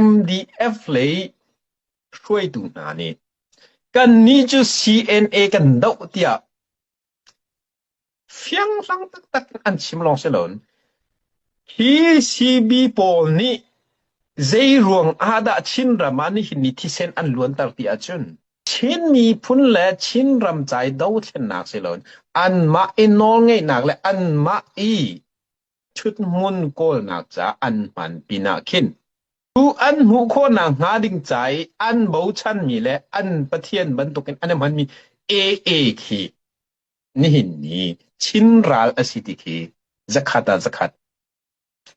MDF lei hruaitu hna nih kannih cu CNA kan doh tiah fianghlang taktak in an chim lawng si loin hi CB pawl nih zei ruang ah dah Chinram ah nihin ni thisen an luanter ti ahcun Chin miphun le Chinram ca i dothlennak si loin anmah i nawlngeihnak le anmah i ṭhuthmun kawlnak ca an hman pinah khin cu an hmuh khawhnak hnga ding ca i an bochanmi le an Pathian bantukin an i hmanmi AA khi nihin ni Chin ral a si ti khi zakhat ah zakhat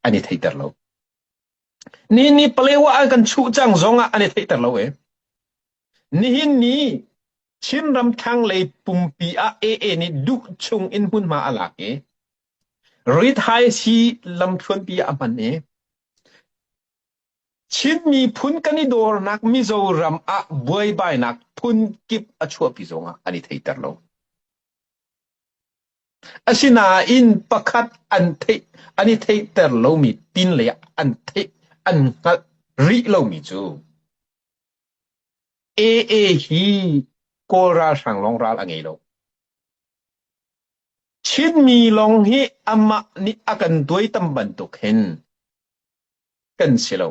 an i theihter lo. Nihin ni Palewa an kan chuh cang zong ah an i theihter lo e. Nihin ni Chinram thlanglei pumpi ah AA nih duh chung in hmunhma a lak i Rithai sii lamthluanpi ah a hman i Chin miphun kan i dawrnak Mizoram ah buaibainak phunkip a chuahpi zongah an i theiter lo. Asinain pakhat an theih an i theihter lomi pinlei ah an theih an hngalh rih lomi cu AA hi Kawl ralhrang lawng ral a ngei lo. Chinmi lawng hi amah nih a kan tuaitam bantuk hin kan si lo.